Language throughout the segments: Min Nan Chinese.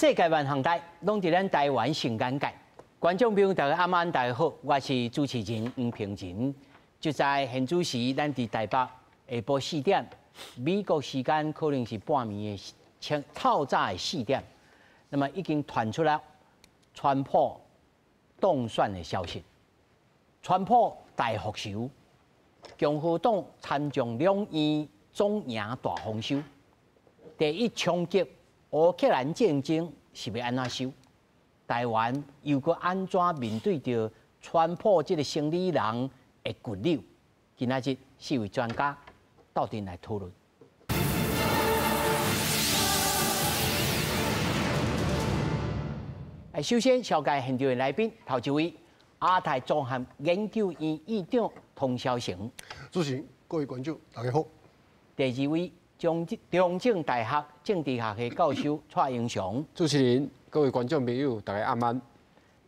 世界萬行台，攏佇咱台灣上眼界。觀眾朋友大家暗安，大家好，我是主持人黃平仁。就在現主時，咱佇台北下晡4點，美國時間可能是半暝的清透早的四點，那麼已經傳出了川普當選的消息。川普大復仇，共和黨參眾兩院總贏大豐收。第一衝擊烏克蘭戰爭是欲按怎收？台灣又閣按怎面對著川普這個生理人的骨溜？今仔日四位專家鬥陣來討論。首先，紹介現場的來賓，頭一位亞太綜合研究院院長童蕭成。主持人，各位觀眾，大家好。第二位，中正大學政治學系教授蔡英雄。主持人，各位觀眾朋友，大家暗安。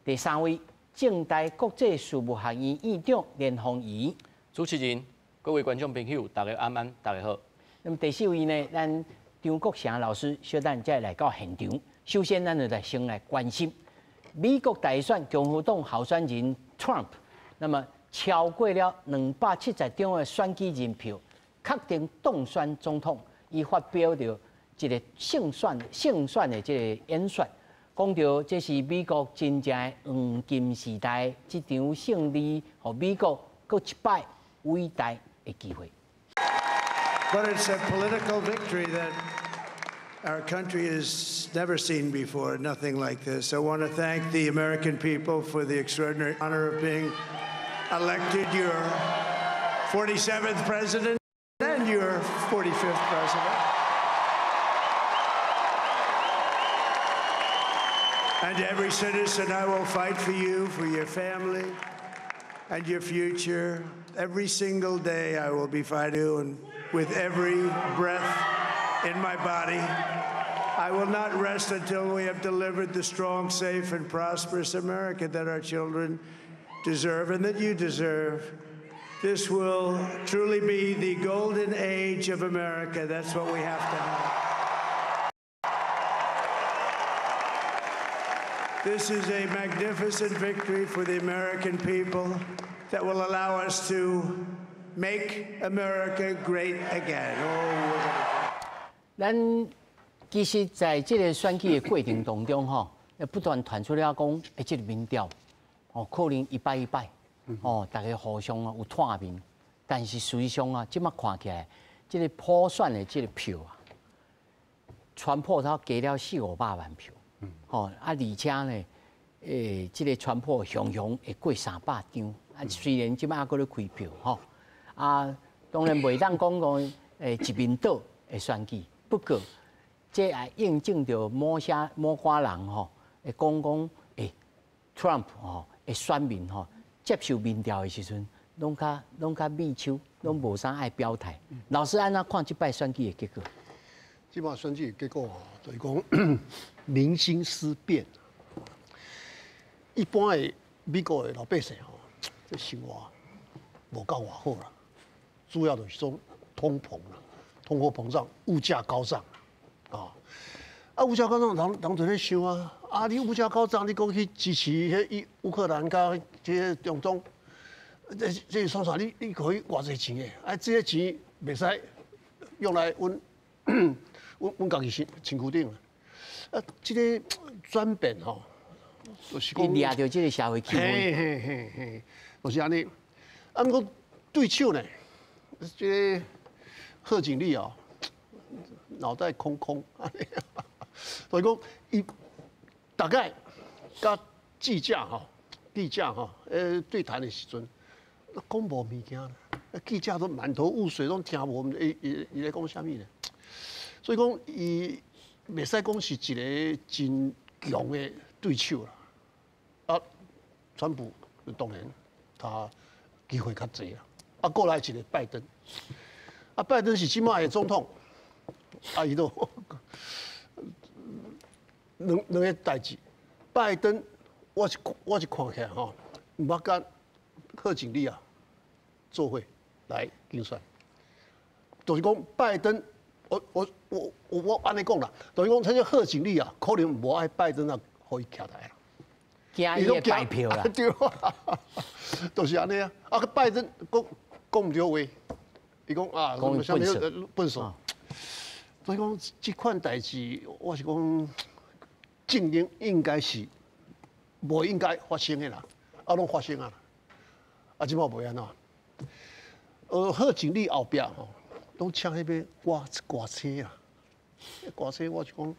第三位，政大國際事務學院院長連鳳儀。主持人，各位觀眾朋友，大家暗安，大家好。那麼第四位呢，咱張國成老師小等才來到現場。首先，咱就來先來關心美國大選共和黨候選人 Trump，那麼超過了270張的選舉人票，確定當選總統。伊發表著一個勝選的這個演說，講著這是美國真正的黃金時代，這場勝利，予美國閣一擺偉大的機會。 But it's a political victory that our country has never seen before, nothing like this. I want to thank the American people for the extraordinary honor of being elected your 47th president and your 45th president. And to every citizen, I will fight for you, for your family, and your future. Every single day, I will be fighting you, and with every breath in my body, I will not rest until we have delivered the strong, safe, and prosperous America that our children deserve and that you deserve. This will truly be the golden age of America. That's what we have to have. This is a magnificent victory for the American people that will allow us to make America great again. Oh, 咱其實在這個選舉的過程當中，吼，不斷傳出了講，這個民調，哦，可能一擺一擺，哦，大家互相啊有唾面，但是實際上啊，這馬看起來，這個普選的這個票啊，川普他加了四五百萬票。吼啊！而且呢，這個川普雄雄會過300張，啊，雖然這馬閣咧開票，吼，啊，當然袂當講講一面倒的選舉，不過這也印證著某些某寡人吼，會講講Trump 吼的選民吼接受民調的時陣，攏較覕手，攏無啥愛表態。老師按怎看這擺選舉的結果？這擺選舉結果吼，就是講民心思變。一般的美國的老百姓吼，這生活無夠偌好啦，主要就是講通膨啦，通貨膨脹，物價高漲啊。啊，物價高漲，人就咧想啊，啊，你物價高漲，你講去支持彼烏克蘭佮這個中東，這創啥？你可以偌濟錢的？啊，這個錢袂使用來阮家己身軀頂。啊，這個轉變吼，就是講掠著這個社會氣氛。嘿嘿嘿嘿，就是按呢。啊，毋過對手呢，這個賀錦麗哦，腦袋空空，所以講伊大概佮記者吼，對談的時陣，講無物件啦，記者都滿頭霧水，攏聽無伊咧講啥物咧。所以講，伊袂使講是一個真強的對手啦。啊，川普當然他機會較濟啦。啊，過來一個拜登，啊，拜登是這擺的總統，啊，伊都兩個代誌。拜登，我是看起來吼，毋捌佮賀錦麗啊做伙來競選，就是講拜登。我按呢講啦，就是講這個賀錦麗啊，可能無愛拜登啊，予伊徛台啦。驚伊會敗票啦。對，就是按呢啊。啊，拜登講講毋對話，伊講啊，講伊笨手，笨手。所以講這款代誌，我是講正經應該是無應該發生的啦，啊，攏發生啊。啊，這擺袂按怎？賀錦麗後壁吼，攏請彼个歌歌星啊，歌星我是講，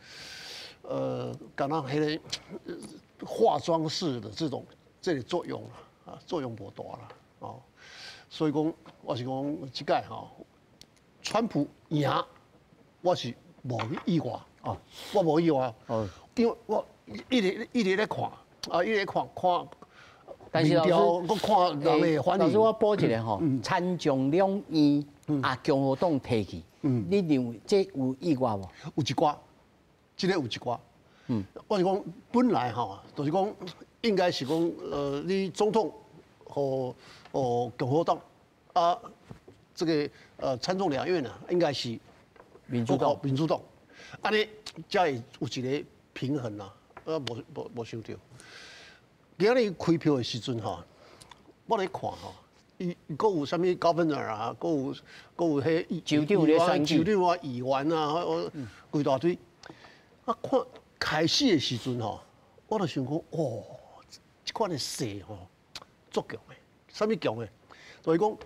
敢若彼个化妝式的這種這個作用啦，啊，作用無大啦，哦，所以講我是講這屆吼，川普贏，我是無意外，哦，我無意外，哦，因為我一直一直咧看，啊，一直咧看看。但是老師，我看人的反應。老師，我補一下吼，參眾兩院啊，共和黨提去，你認為這有意外無？有一寡，這個有一寡。我是講本來吼，就是講應該是講，你總統和共和黨啊，這個參眾兩院啊，應該是民主黨，民主黨，按呢才會有一個平衡啦。啊，無無無想著。今日開票的時陣吼，我咧看吼，伊閣有啥物 governor 啊，閣有閣有彼州長咧選舉，州長啊、議員啊，規大堆。啊，看開始的時陣吼，我就想講，哦，這款的勢吼，足強的，啥物強的？就是講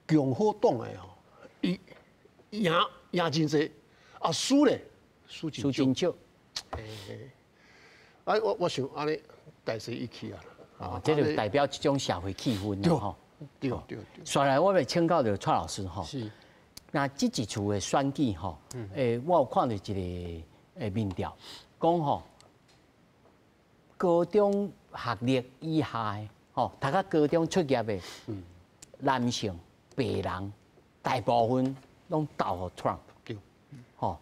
共和黨的吼，伊贏贏真濟，啊輸咧輸真少。啊，我想按呢。大勢已去啊！哦，這就代表這種社會氣氛啦，吼。對對對。紲來，我欲請教著蔡老師吼。是。那這一次的選舉吼，我有看著一個民調，講吼，高中學歷以下的，吼，讀到高中畢業的男性、白人，大部分攏投予 Trump。對。吼，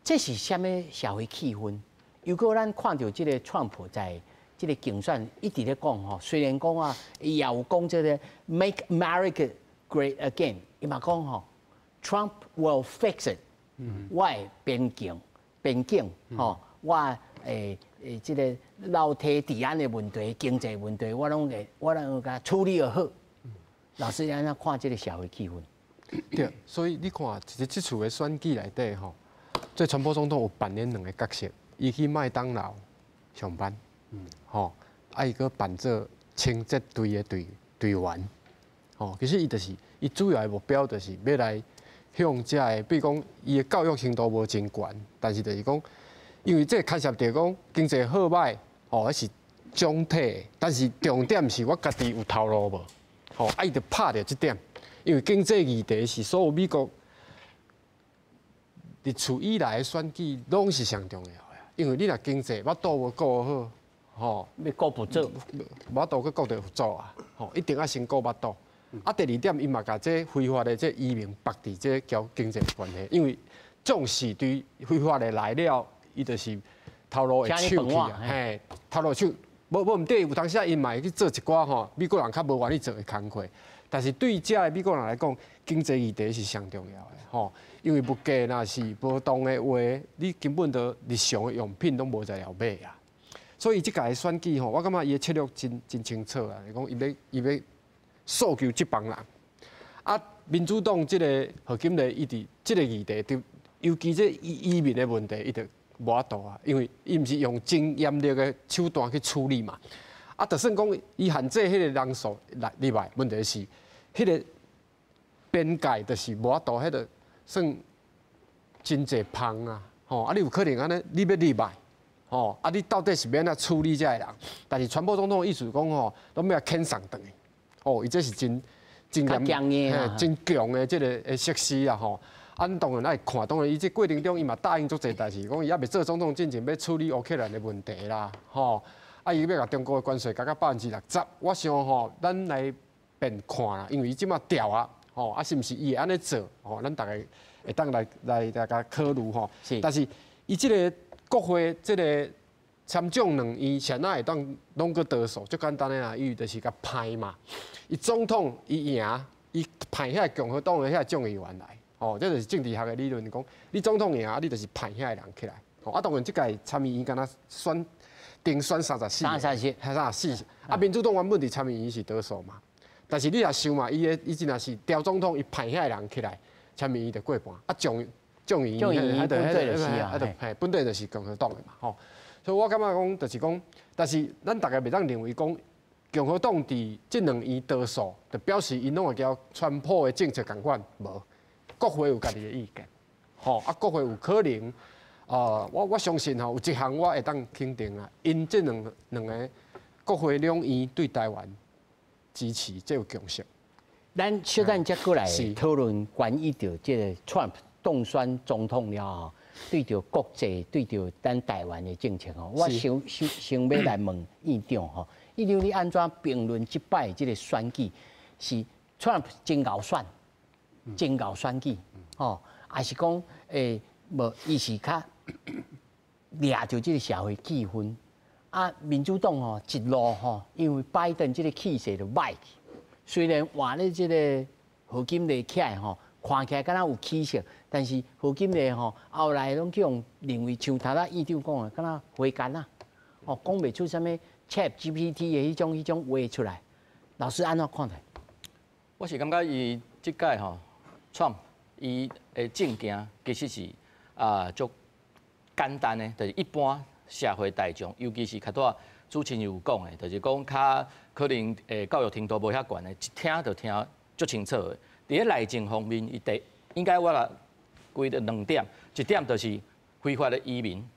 這是啥物社會氣氛？如果咱看著這個 Trump 在這個競選一直咧講吼，雖然講啊，伊也有講這個 Make America Great Again，伊嘛講吼，Trump will fix it。我的邊境邊境吼，我這個樓梯治安的問題、經濟問題，我攏會共處理好。老師，按怎看這個社會氣氛？對，所以你看，其實這次的選舉內底吼，這川普總統有扮演兩個角色，伊去麥當勞上班。吼，啊，伊閣扮做清潔隊的隊隊員，吼，其實伊就是伊主要的目標就是欲來向遮个，比如講伊的教育程度無真懸，但是就是講，因為這牽涉著講經濟好䆀，吼，彼是總體，但是重點是我家己有頭路無，吼，啊，伊就拍著這點，因為經濟議題是所有美國歷史以來的選舉攏是上重要的，因為你若經濟腹肚無顧好。吼，欲顧佛祖，無法度去顧著佛祖啊！吼，一定愛先顧腹肚。啊，第二點，伊嘛共這非法的這移民綁佇這佮經濟有關係，因為總是對非法的來了，伊就是頭路會搶去啊，嘿，頭路搶，無無毋對，有當時啊，𪜶嘛會去做一寡吼美國人較無願意做的工課。但是對遮的美國人來講，經濟議題是上重要的吼，因為物價若是無動的話，你根本就日常的用品攏無材料買啊。所以這屆的選舉吼，我感覺伊的策略真真清楚啊，是講伊欲訴求這幫人。啊，民主黨這個賀錦麗，伊佇這個議題，就尤其這移民的問題，伊就無法度啊，因為伊毋是用真嚴厲的手段去處理嘛。啊，就算講伊限制彼個人數來入來，問題是彼個邊界就是無法度，彼個算真濟芳啊，吼啊，你有可能按呢，你欲入來。吼啊！你到底是欲按怎處理這个人？但是川普總統的意思講吼，攏欲共遣送轉去。哦，伊這是真真嚴、真強的這个的設施啊！吼，啊，咱當然愛看，當然伊這過程中伊嘛答應足濟代誌，講伊猶未做總統進前欲處理烏克蘭的問題啦，吼，啊，伊欲共中國的關稅加到60%，我想吼，咱來變看啦，因為伊這馬調啊，吼，啊，是毋是伊會按呢做？吼，咱逐家會當來來來共考慮吼。但是伊這个國會這个參眾兩院，啥若會當攏閣多數？足簡單的啊，伊就是共派嘛。伊總統伊贏，伊派遐共和黨的遐眾議員來，哦，這就是政治學的理論，講你總統贏，你就是派遐个人起來。哦，啊，當然這屆參議院敢若選定選34，34，34。啊，民主黨原本佇參議院是多數嘛，但是你若想嘛，伊的伊真若是調總統，伊派遐個人起來，參議院就過半。啊，眾議院本底就是啊，嘿，本底就是共和黨的嘛，吼。所以我感覺講，就是講，但是咱大家袂當認為講共和黨佇這兩院多數，就表示𪜶攏會佮川普的政策仝款，無。國會有家己的意見，吼啊，國會有可能，我相信吼，有一項我會當肯定啊，𪜶這兩個國會兩院對台灣支持，這有共識。咱小等才過來討論關於著這個 Trump 當選總統了後，對著國際對著咱台灣的政策吼，我想想想欲來問院長吼，院長你按怎評論這擺這個選舉是 Trump 真𠢕選？真𠢕選舉，吼，還是講無，伊是較掠著這個社會氣氛。啊，民主黨吼一路吼，因為拜登這個氣勢就歹去。雖然換咧這個賀錦麗起來吼，看起來敢若有起色，但是賀錦麗吼後來攏去予認為像頭仔院長講的，敢若花干仔，哦，講袂出啥物 ChatGPT 的彼種話出來。老師按怎看待？我是感覺伊這屆吼，Trump 伊的政見其實是啊足簡單的，就是一般社會大眾，尤其是較拄仔主持人有講的，就是講較可能教育程度無遐懸的，一聽就聽足清楚的。佇咧內政方面，伊第應該我來歸著兩點，一點就是非法的移民，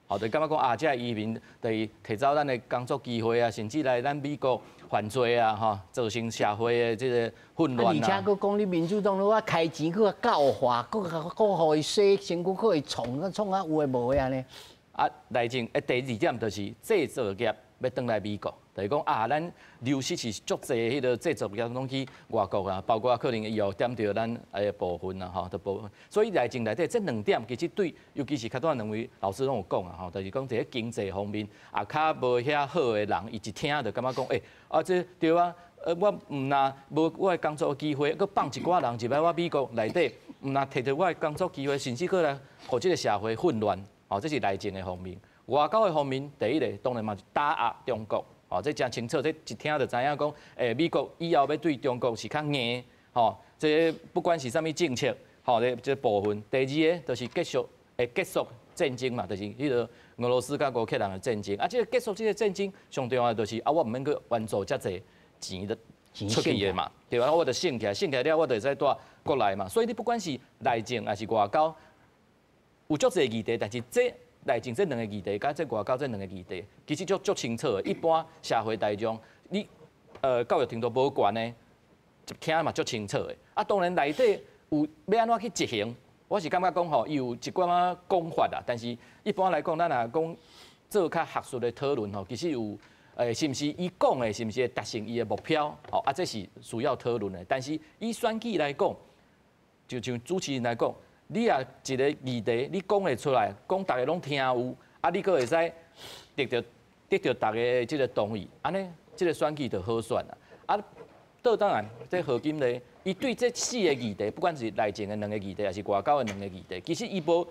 吼，就感覺講啊，這个移民就是提走咱的工作機會啊，甚至來咱美國犯罪啊，吼，造成社會的這個混亂啊。而且閣講你民主黨攏開錢閣教化，閣閣予伊洗身軀，閣予伊創，創啊有的無的按呢。啊，內政啊，第二點就是製造業欲轉來美國，就是講啊，咱流失是足濟彼個製造業攏去外國啊，包括可能伊有點著咱的部分啊，吼，的部分。所以內政內底這兩點其實對，尤其是較拄仔兩位老師攏有講啊，吼，就是講佇咧經濟方面啊，較無遐好的人，伊一聽就感覺講，欸，啊這對啊，我毋若無我的工作機會，閣放一寡人入來我美國內底，毋若提著我的工作機會，甚至閣來予這個社會混亂。哦，這是內政的方面。外交的方面，第一个當然嘛是打壓中國。哦，這誠清楚，這一聽就知影講，美國以後欲對中國是較硬。吼，這不管是啥物政策，吼，這部分。第二个就是結束戰爭嘛，就是彼個俄羅斯佮烏克蘭的戰爭。啊，這個結束這個戰爭，上重要的就是啊，我毋免閣援助遮濟錢的出去的嘛，對吧？我就省起來，省起來了，我就會使蹛國內嘛。所以你不管是內政還是外交，有足濟議題，但是這內政這兩個議題，佮這外交這兩個議題，其實足清楚的。一般社會大眾，你教育程度無懸的，一聽嘛足清楚的。啊，當然內底有欲按怎去執行，我是感覺講吼，伊有一寡仔講法啦。但是一般來講，咱若講做較學術的討論吼，其實有是毋是伊講的，是毋是會達成伊的目標？吼，啊，這是需要討論的。但是以選舉來講，就像主持人來講，你若一個議題，你講會出來，講逐家攏聽有，啊，你閣會使得著逐家的這個同意，按呢，這個選舉就好選啦。啊，倒當然，這賀錦麗，伊對這四个議題，不管是內政的兩個議題，還是外交的兩個議題，其實伊無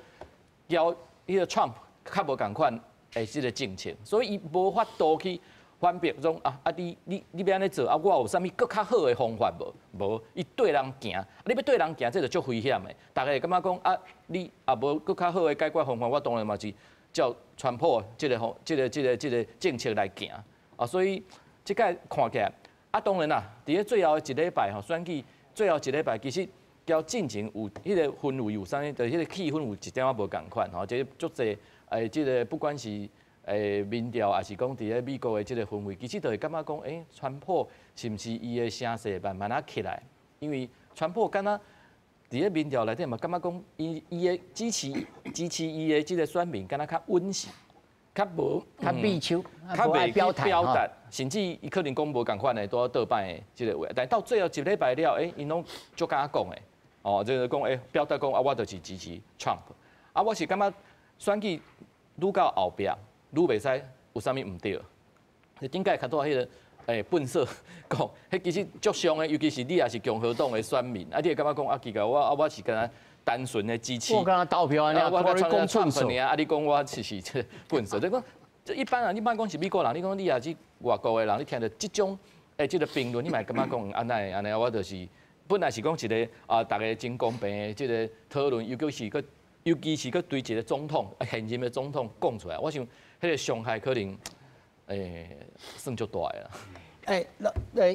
佮彼個 Trump 較無仝款的這個政策，所以伊無法度去反駁講啊啊！你欲按呢做啊？我有啥物閣較好的方法無？無，伊綴人行，你欲綴人行，這就足危險的。逐家會感覺講啊，你也無閣較好的解決方法，我當然嘛是照川普這個方、這個、這個、這個政策來行啊。所以這擺看起來，啊，當然啦，佇咧最後一禮拜吼，選舉最後一禮拜，其實佮進前有彼個氛圍有啥物，就彼個氣氛有一點仔無仝款吼，這足濟這個不管是民調，抑是講佇咧美國的這個氛圍，其實就會感覺講，川普是毋是伊的聲勢慢慢仔起來？因為川普敢若佇咧民調內底嘛，感覺講伊的支持伊的這個選民，敢若較穩實，較無較避手，較袂去表達，甚至伊可能講無仝款的，拄仔倒擺的這個話，但到最後一禮拜了，𪜶攏足敢講的，哦，就是講，表達講啊，我就是支持 Trump，啊，我是感覺選舉愈到後壁，愈袂使有啥物毋對。頂擺較拄彼個笨色講，彼其實足傷的，尤其是你也是共和黨的選民，啊，你會感覺講啊，奇怪，我是敢若單純的支持，我敢若投票按呢，我你講笨色啊，你講我是這笨色，你講這一般人，你莫講是美國人，你講你也是外國的人，你聽著這種這个評論，你嘛會感覺講按呢按呢，我就是本來是講一个啊，逐家真公平的這个討論，尤其是閣對一个總統，現任的總統講出來，我想彼个傷害可能算足大的啦。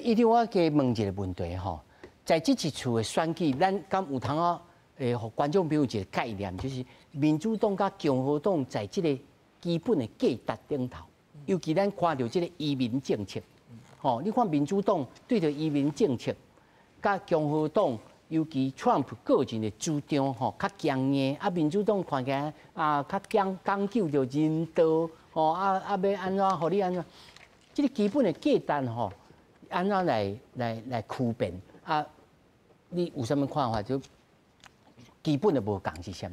醫長，我加問一个問題吼，在這一次的選舉，咱敢有通啊？予觀眾朋友一个概念，就是民主黨佮共和黨在這个基本的價值頂頭，尤其咱看著這个移民政策，吼，你看民主黨對著移民政策，佮共和黨，尤其 Trump 個人的主張吼較強硬，啊，民主黨看起來啊較講講究著人道，吼啊欲按怎，予你按怎，這个基本的價值吼，按怎來區別啊？你有啥物看法？就基本的無仝是啥物？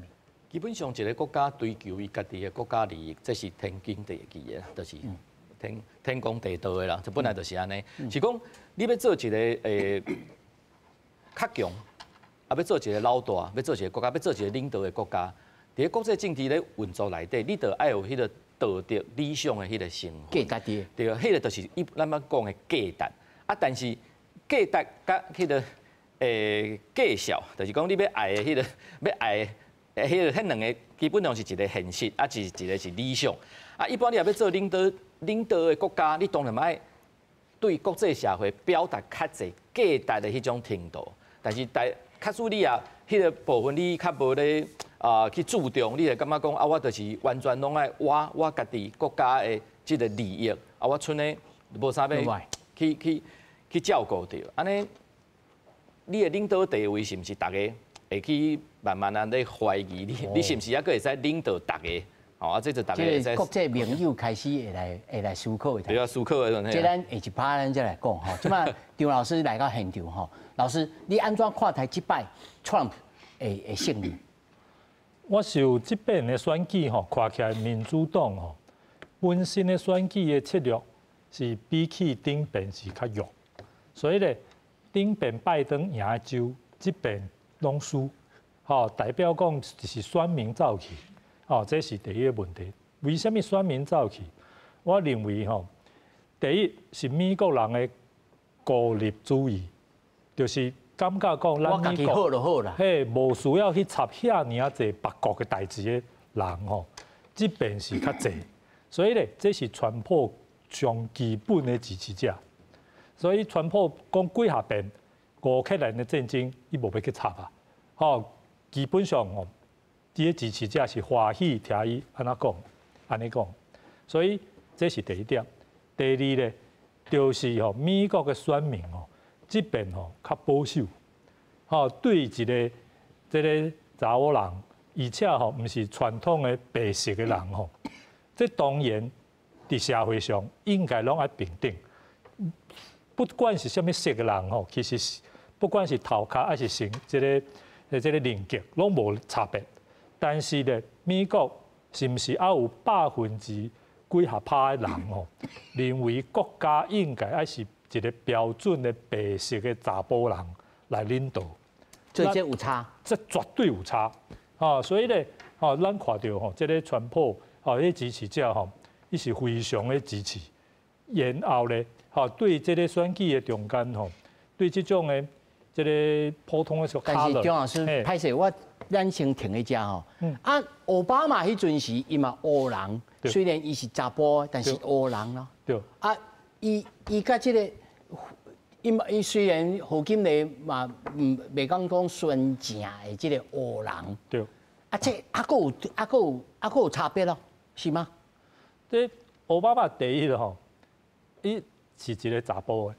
基本上，一个國家追求伊家己的國家利益，這是天經地義的，就是天公地道的啦。這本來就是按呢。是講你欲做一个較強，啊，欲做一个老大，欲做一个國家，欲做一个領導的國家，佇咧國際政治咧運作內底，你著愛有彼个道德理想的彼个成分。價值。對，彼个就是咱捌講的價值。啊，但是價值佮彼个價數，就是講你欲愛的彼个，欲愛的彼兩个基本上是一个現實，啊，一个是理想。啊，一般你若欲做領導的國家，你當然愛對國際社會表達較濟價值的彼種程度。但是，假使你啊，彼个部分你較無咧啊去注重，你會感覺講啊，我就是完全攏愛我家己國家的這个利益，啊，我賰咧無啥欲去照顧著，按呢，你的領導地位是毋是逐家會去慢慢仔咧懷疑你？你是毋是猶閣會使領導逐家？哦，啊，這就逐家會使。國際盟友開始會來思考的。對啊，思考的。這咱下一趴咱再來講吼。這擺張老師來到現場吼，老師你按怎看待這擺 Trump 的勝利？我想這擺的選舉吼，看起來民主黨吼本身的選舉的策略是比起頂擺是較弱，所以咧頂擺拜登贏的州，這擺攏輸，吼代表講就是選民走去，吼這是第一个問題。為啥物選民走去？我認為吼，第一是美國人的孤立主義，就是感覺講咱美國嘿無需要去插遐爾仔濟別國的代誌的人吼，這邊是較濟，所以咧這是川普上基本的支持者。所以川普講幾下遍烏克蘭的戰爭，伊無欲去插啊！吼，基本上吼，伊的支持者是歡喜聽伊按怎講，按呢講。所以這是第一點。第二咧，就是吼美國的選民吼，這邊吼較保守，吼對一个這个查某人，而且吼毋是傳統的白色的人吼，這當然佇社會上應該攏愛平等。不管是啥物色的人吼，其實不管是頭殼還是身，這个人格，攏無差別。但是咧，美國是毋是猶有百分之幾十趴的人吼，認為國家應該愛是一个標準的白色的查埔人來領導？這這有差？這絕對有差。吼，所以咧，吼，咱看著吼，這个川普吼，彼支持者吼，伊是非常的支持。然後咧，吼，對這个選舉的中間吼，對這種的這个普通的說，但是張老師，歹勢，我咱先停一下吼。啊，奧巴馬彼陣時，伊嘛黑人，雖然伊是查埔，但是黑人咯。啊，伊佮這个，伊雖然賀錦麗嘛，毋袂講講純正的這个黑人。啊，這猶閣有差別咯，是嗎？這奧巴馬第一吼，伊是一个查埔的，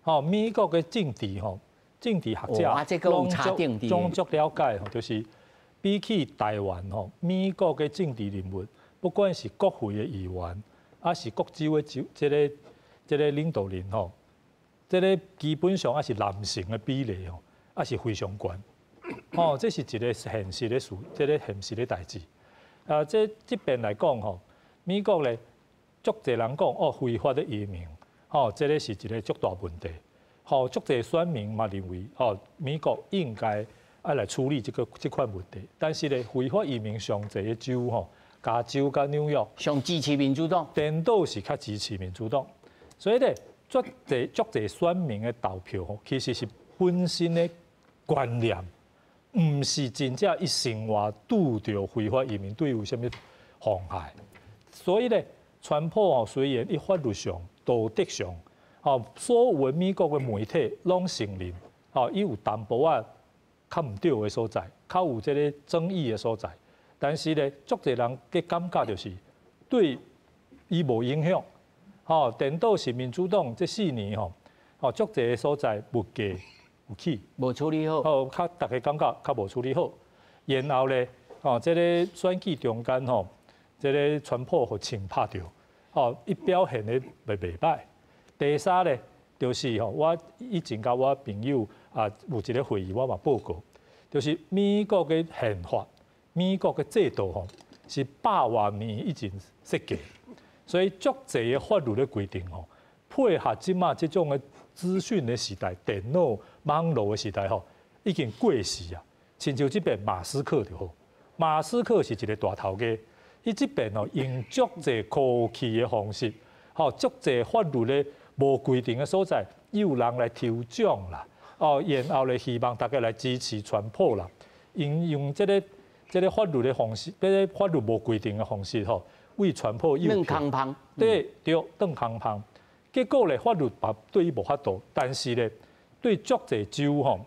吼，美國的政治吼，政治學者攏足了解吼，就是比起台灣吼，美國的政治人物，不管是國會的議員，抑是各州的州這个領導人吼，這个基本上抑是男性的比例吼，抑是非常懸，吼，這是一个現實的事，這个現實的代誌。啊，這這邊來講吼，美國咧，足濟人講哦，非法的移民，吼，這个是一个足大問題。吼，足濟選民嘛認為，吼，美國應該愛來處理這款問題。但是咧，非法移民上濟的州吼，加州佮紐約，上支持民主黨，顛倒是較支持民主黨。所以咧，足濟足濟選民的投票吼，其實是本身的觀念，毋是真正伊生活拄著非法移民對伊有啥物妨害。所以咧，川普吼雖然伊法律上、道德上，吼，所有的美國的媒體攏承認，吼，伊有淡薄仔較毋對的所在，較有這個爭議的所在。但是咧，足濟人的感覺就是對伊無影響。吼，顛倒是民主黨這4年吼，吼，足濟的所在物價有起，無處理好，吼，較大家感覺較無處理好。然後咧，吼，這個選舉中間吼，這個川普予槍拍著，吼，伊表現得袂䆀。第三咧，就是吼，我以前佮我朋友啊有一個會議，我嘛報告，就是美國的憲法、美國的制度吼，是百外年以前設計。所以足濟的法律的規定吼，配合這馬這種的資訊的時代、電腦、網路的時代吼，已經過時啊。親像這擺馬斯克就好，馬斯克是一個大頭家，伊這擺吼用足濟科技的方式，吼足濟法律的無規定的所在，有人來抽獎啦，哦，然後咧希望大家來支持川普啦，用這個法律的方式，這個法律無規定的方式吼。為川普誘空芳，對對，轉空芳。結果咧，法律嘛對伊無法度，但是咧，對足濟州吼，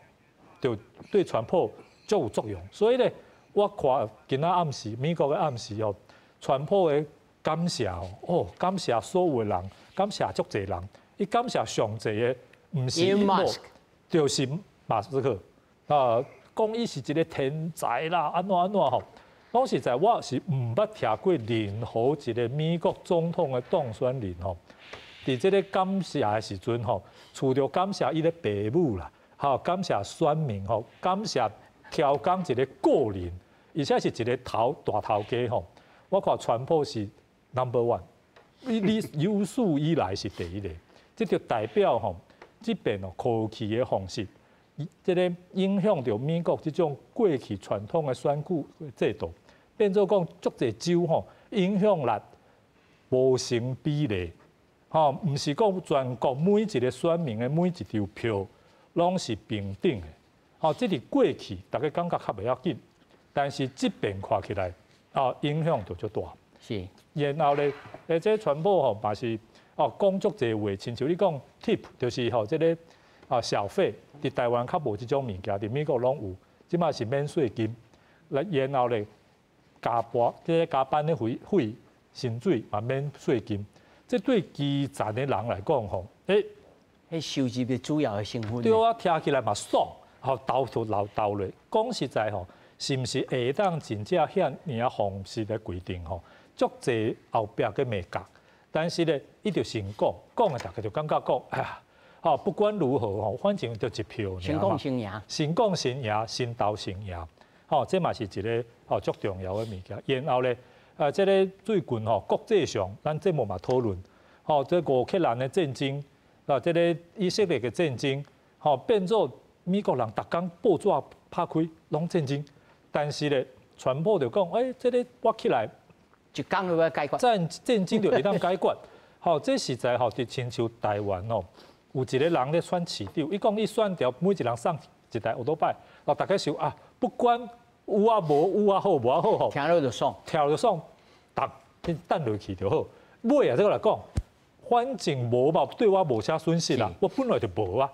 就對川普足有作用。所以咧，我看今仔暗時美國的暗時吼，川普的感謝哦，感謝所有的人，感謝足濟人，伊感謝上濟的，毋是伊某，就是馬斯克啊，講伊是一個天才啦，按怎按怎吼。講實在，我是毋捌聽過任何一個美國總統的當選人吼，佇這个感謝的時陣吼，除著感謝伊的爸母啦，吼，感謝選民吼，感謝超工一個個人，而且是一個頭大頭家吼。我看川普是 number one，你有史以來是第一个，這就代表吼，這邊哦科技的方式，這个影響著美國這種過去傳統的選舉制度，變做講足濟州吼影響力無成比例，吼，毋是講全國每一個選民的每一張票攏是平等的，吼，這佇過去大家感覺較袂要緊，但是這邊看起來，啊，影響就足大。然後咧，這川普吼嘛是哦講足濟話，親像你講 tip，就是吼這个啊小費，佇台灣較無這種物件，佇美國攏有，這馬是免稅金。來，然後咧加班，這个加班的費薪水嘛免稅金。這對基層的人來講吼，欸，彼收入的主要的成分。對啊，聽起來嘛爽，吼投就投投落。講實在吼，是毋是會當真正遐爾仔方式來規定吼？足濟後壁的眉角，但是咧，伊就先講，講的大家就感覺講，哎呀，吼不管如何吼，反正就一票。先講先贏，先講先贏，先投先贏，吼，這嘛是一个吼足重要的物件。然後咧，這个最近吼國際上，咱節目嘛討論，吼，這烏克蘭的戰爭，啊，這个以色列的戰爭，吼變做美國人逐工報紙拍開攏戰爭，但是咧，川普就講，欸，這个我起來。一工就欲解決，戰爭就會當解決。吼，這實在吼，就親像台灣吼，有一個人咧選市長，伊講伊選著每一人送一台歐多拜，哦，大家想啊，不管有啊無，有啊好，無啊好吼，聽了就爽，聽了就爽，逐掷落去就好。尾啊，這個來講，反正無嘛，對我無啥損失啦，我本來就無啊。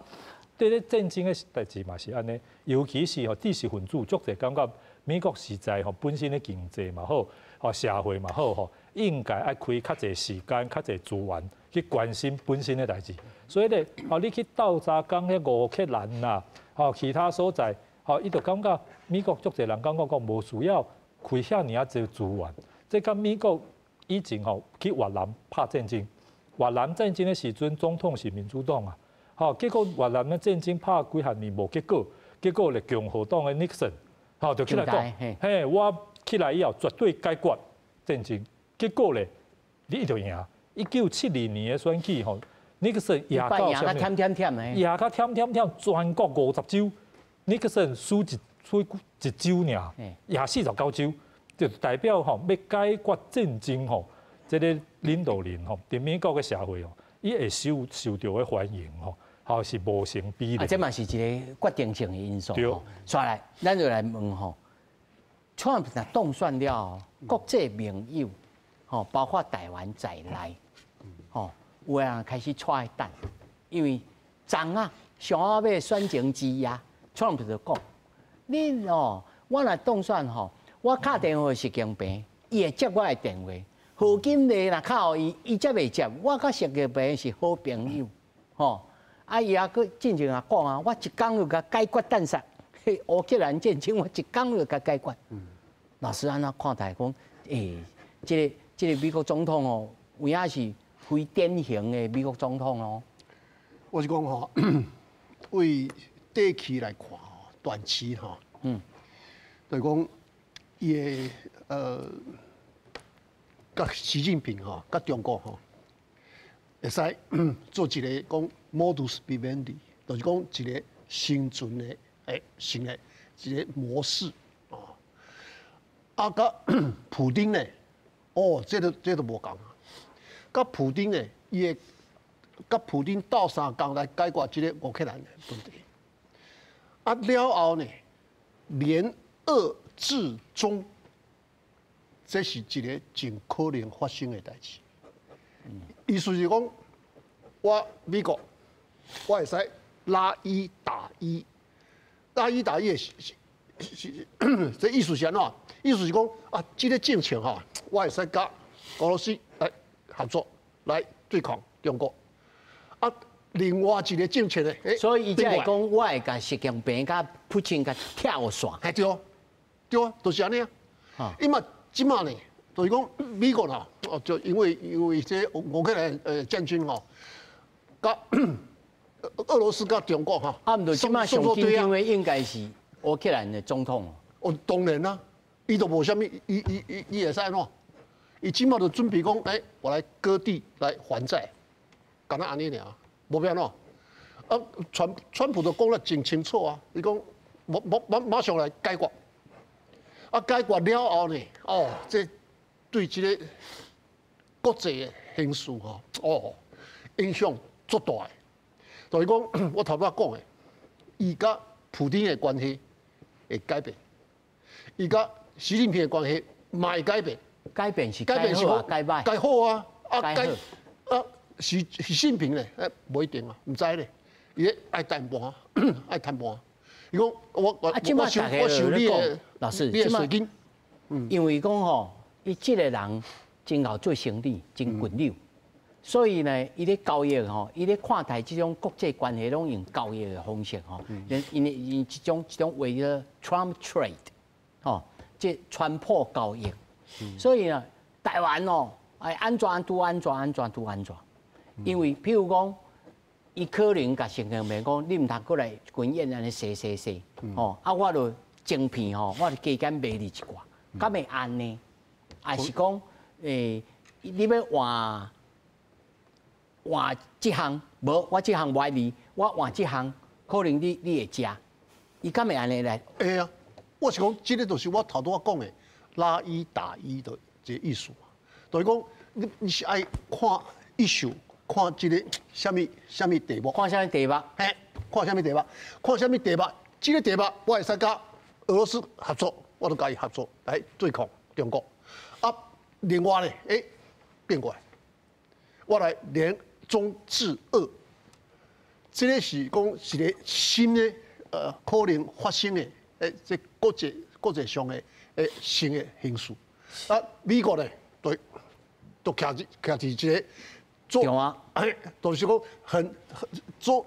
對咧，戰爭的代誌嘛是按呢，尤其是吼知識分子，足濟感覺美國實在吼本身的經濟嘛好，吼社會嘛好吼，應該愛開較濟時間、較濟資源去關心本身的代誌。所以咧，吼你去鬥相共彼烏克蘭啦，吼其他所在，吼伊就感覺美國足濟人感覺講無需要開遐爾仔濟資源。這佮美國以前吼去越南拍戰爭，越南戰爭的時陣，總統是民主黨啊。吼，結果越南的戰爭拍幾若年無結果，結果咧共和黨的尼克森，吼就起來講，嘿，我起來以後絕對解決戰爭。結果咧，伊就贏。1972年的選舉吼，尼克森贏，尼克森贏到啥物？忝忝忝的。贏到忝忝忝，全國50州，尼克森輸一州爾，贏49州，就代表吼欲解決戰爭吼，這个領導人吼，佇美國的社會吼，伊會受著的歡迎吼，吼是無成比例。啊，這嘛是一个決定性的因素。對。煞來，咱就來問吼，川普若當選了，國際盟友吼，包括台灣在內，吼，有的人開始揣等，因為昨啊上後尾選前之夜，川普就講：你哦，我若當選吼，我敲電話習近平，伊會接我的電話。賀錦麗若敲予伊，伊才袂接。我佮習近平是好朋友，吼。啊，伊猶閣進前也講啊，我一工就共解決彈殺，烏克蘭戰爭我一工就共解決。老師按怎看待講？欸，這個美國總統哦，有影是非典型的美國總統哦。我是講吼，為短期來看吼，短期吼，就是講伊的佮習近平吼，佮中國吼，會使做一個講 modus vivendi，就是講一個生存的新的一個模式啊。啊，佮普丁呢，哦，這個無仝啊。佮普丁呢，伊會佮普丁鬥相共來解決這個烏克蘭的問題。啊，了後呢，聯俄制中，這是一個真可能發生的代誌。意思是講，我美國，我會使拉一打一，拉一打一的是，這意思是按怎？意思是講啊，這個政策吼，我會使佮俄羅斯來合作，來對抗中國。啊，另外一個政策呢？所以伊才會講，我會共習近平佮普京共拆線。嘿對，對啊，就是按呢啊。伊嘛這馬呢，就是講美國啦，哦，就因為這烏克蘭戰爭吼，佮俄羅斯佮中國吼，啊，毋對，這馬上緊張的應該是烏克蘭的總統。哦，當然啦，伊都無啥物，伊會使按怎？伊這馬就準備講，欸，我來割地來還債，敢若按呢爾，無欲按怎？啊，川普都講得真清楚啊，伊講，馬上來解決。啊，解決了後呢，哦，這對這個國際的形勢吼，哦，影響足大的。就是講，我頭拄仔講的，伊佮普丁的關係會改變，伊佮習近平的關係嘛會改變。改變是改變是講改歹？改好啊！啊改啊，習近平咧，欸，無一定啊，毋知咧，伊愛談判，愛談判。伊講我收你的老師，你的稅金。因為講吼，伊這個人真𠢕做生意，真滾溜，所以呢，伊咧交易吼，伊咧看待這種國際關係，攏用交易的方式吼，因為因這種為了 Trump trade，吼，這川普交易，所以呢，台灣哦，愛按怎拄按怎按怎拄按怎，因為譬如講，伊可能共習近平講，你毋通閣來軍演按呢踅踅踅，吼，啊，我就晶片吼，我就加減賣你一寡，敢會按呢？還是講，欸，你欲換換這項，無，我這項無愛你，我換這項，可能你會食，伊敢會按呢來？會啊，我是講，這個就是我頭拄仔講的拉一打一的這個意思，就是講你是愛看意思，看這個啥物啥物題目，看啥物題目？嘿，看啥物題目？看啥物題目？這個題目我會使佮俄羅斯合作，我就共伊合作來對抗中國。啊，另外呢，欸，變過來，我來聯中制俄，這個是講一個新的可能發生的欸，這國際上的新的形勢。啊，美國呢，對，都徛佇這個做啊，欸，就是講很做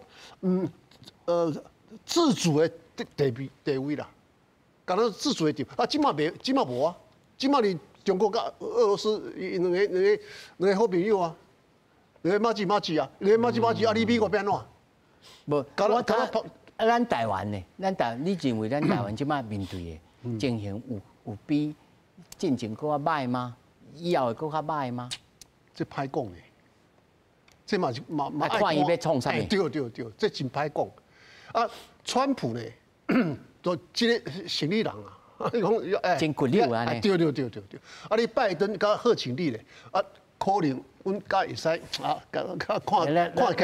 自主的地位啦，敢若自主的地位。啊，這馬袂，這馬無啊，這馬你中國佮俄羅斯𪜶兩個好朋友啊，兩個麻吉麻吉啊，兩個麻吉麻吉啊，你美國欲按怎？無，我啊，咱台灣呢？咱台，你認為咱台灣這馬面對的情形有比進前閣較䆀嗎？以後會閣較䆀嗎？這歹講的，這嘛是嘛嘛愛看伊欲創啥物？對對對，這真歹講。啊，川普呢，就這个生理人啊，你講欸，真骨力按呢。對對對對對。啊，你拜登佮賀錦麗咧，啊，可能阮較會使啊，較看看起來看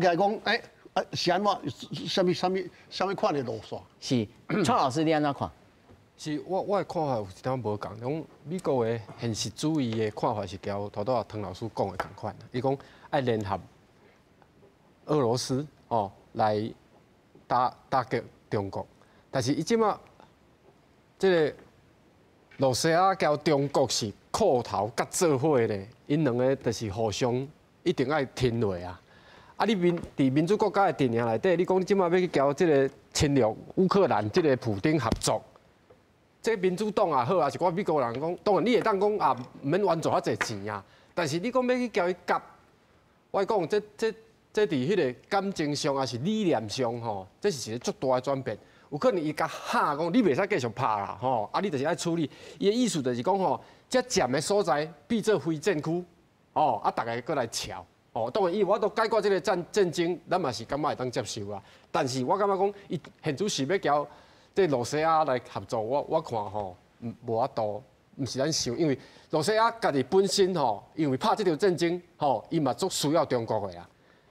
起來講，欸，啊是按怎？啥物啥物啥物款的路線？是，蔡老師你按怎看？是我的看法有一點無仝，講美國的現實主義的看法是佮頭拄仔湯老師講的仝款。伊講愛聯合俄羅斯哦來打擊中國，但是伊這馬這个羅西亞佮中國是褲頭佮做伙咧，𪜶兩个就是互相一定愛吞落啊。啊，你民佇民主國家的陣營內底，你講你這馬欲去佮這个侵略烏克蘭這个普丁合作？這民主黨也好，抑是我美國人講，當然你會當講啊，毋免援助遐濟錢啊。但是你講欲去共伊夾，我講這佇彼个感情上，抑是理念上吼，這是一个足大的轉變。有可能伊共嚇講，你袂使繼續拍啦，吼，啊，你就是愛處理。伊的意思就是講吼，這佔的所在變做非戰區，哦，啊，逐个閣來吵，哦，當然伊有法度解決這个戰爭，咱嘛是感覺會當接受啦。但是我感覺講，伊現主是欲共這羅西亞來合作，我看吼，無法度，毋是咱想，因為羅西亞家己本身吼，因為拍這場戰爭吼，伊嘛足需要中國的啦。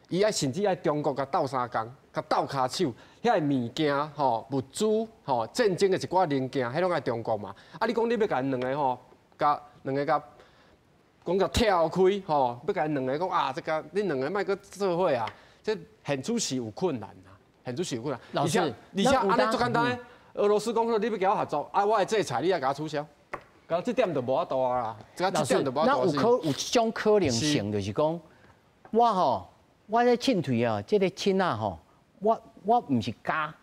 伊愛甚至愛中國共鬥相共，共鬥跤手，遐个物件吼、物資吼、戰爭的一寡零件，彼攏愛中國嘛。啊，你講你欲共𪜶兩个吼，共兩个共講共跳開吼，欲共𪜶兩个講啊，這个恁兩个莫閣做伙啊，這現主是有困難啊，現主是有困難。老師，而且按呢足簡單，俄羅斯講說你欲共我合作，啊，我的制裁你愛共我取消，佮這點就無法度啊啦。老師，那有一種可能性，就是講，我吼，我咧凊槌啊，這个親仔吼，我毋是加，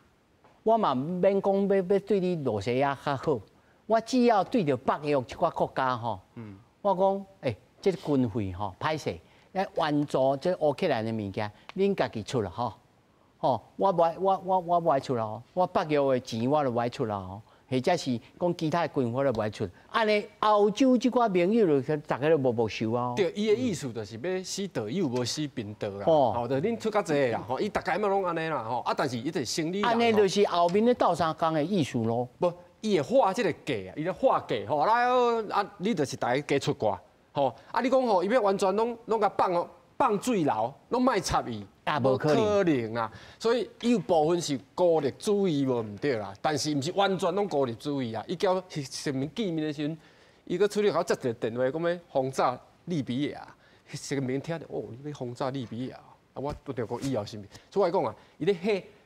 我嘛毋免講欲對你羅西亞較好，我只要對著北約這寡國家吼，我講，欸，這个軍費吼，歹勢，來援助這烏克蘭的物件，恁家己出啦吼，吼，我無愛，我無愛出啦吼，我北約的錢我都無愛出啦吼，或者是講其他的軍費我都無愛出，按呢歐洲這寡盟友就逐个都無無受啊。對，伊的意思就是欲死道友，無死貧道啦。哦，就恁出較濟啦，吼，伊逐家嘛攏按呢啦，吼，啊，但是伊就是生理。按呢就是後面咧鬥相共的意思咯。無，伊會畫這个價啊，伊咧畫價吼，來啊，你就是逐家加出寡，吼，啊，你講吼，伊欲完全攏共放哦，放水流，攏莫插伊。啊，無可能啊！所以伊有部分是孤立主義無毋對啦，但是毋是完全攏孤立主義啊。伊交習近平見面的時陣，伊閣處理好接一个電話，講欲轟炸利比亞。習近平聽著，哦，你欲轟炸利比亞？啊，我拄著講以後是毋是？所以我講啊，伊咧